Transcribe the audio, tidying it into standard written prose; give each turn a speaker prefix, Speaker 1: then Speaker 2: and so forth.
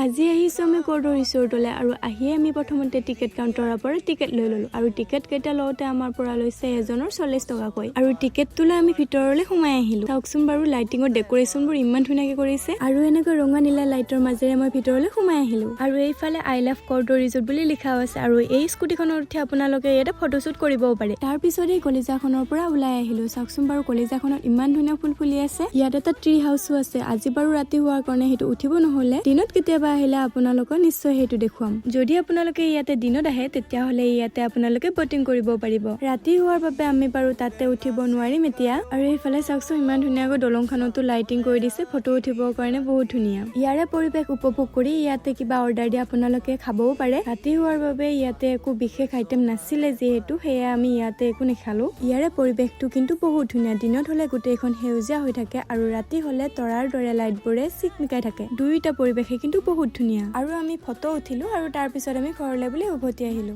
Speaker 1: আজি আহিছোঁ আমি কৰ্দৈ ৰিচৰ্টলৈ আৰু আহিয়ে আমি প্ৰথমতে টিকেট কাউণ্টাৰৰ পৰা টিকেট লৈ ল'লোঁ। আৰু টিকেট কেইটা লওঁতে আমাৰ পৰা লৈছে এজনৰ 40 টকাকৈ। আৰু টিকেটটো লৈ আমি ভিতৰলৈ সোমাই আহিলোঁ। চাওকচোন বাৰু, লাইটিঙৰ ডেক'ৰেশ্যনবোৰ ইমান ধুনীয়াকৈ কৰিছে। আৰু এনেকৈ ৰঙা নীলা লাইটৰ মাজেৰে মই ভিতৰলৈ সোমাই আহিলোঁ। আৰু এইফালে "I love Kordoi Resort" বুলি লিখাও আছে। আৰু এই স্কুটিখনত উঠি আপোনালোকে ইয়াতে ফটোশ্বুট কৰিবও পাৰে। তাৰপিছত এই কলিজাখনৰ পৰা ওলাই আহিলোঁ। চাওকচোন বাৰু, কলিজাখনত ইমান ধুনীয়া ফুল ফুলি আছে। ইয়াত এটা ট্ৰি হাউচো আছে। আজি বাৰু ৰাতি হোৱাৰ কাৰণে সেইটো উঠিব নহ'লে। দিনত কেতিয়াবা আহিলে আপোনালোকক নিশ্চয় সেইটো দেখুৱাম। যদি আপোনালোকে ইয়াতে দিনত আহে, তেতিয়াহ'লে ইয়াতে আপোনালোকে বটিং কৰিব পাৰিব। ৰাতি হোৱাৰ বাবে আমি বাৰু তাতে উঠিব নোৱাৰিম এতিয়া। আৰু এইফালে চাওকচোন, ইমান ধুনীয়াকৈ দলংখনতো লাইটিং কৰি দিছে। ফটো উঠিবৰ কাৰণে বহুত ধুনীয়া। ইয়াৰে পৰিৱেশ উপভোগ কৰি ইয়াতে কিবা অৰ্ডাৰ দি আপোনালোকে খাবও পাৰে। ৰাতি হোৱাৰ বাবে ইয়াতে একো বিশেষ আইটেম নাছিলে যিহেতু, সেয়ে আমি ইয়াতে একো নেখালো। ইয়াৰে পৰিৱেশটো কিন্তু বহুত ধুনীয়া। দিনত হলে গোটেইখন সেউজীয়া হৈ থাকে আৰু ৰাতি হলে তৰাৰ দৰে লাইটবোৰে চিকমিকাই থাকে। দুয়োটা পৰিৱেশে কিন্তু বহুত ধুনীয়া। আৰু আমি ফটো উঠিলো আৰু তাৰপিছত আমি ঘৰলৈ বুলি উভতি আহিলো।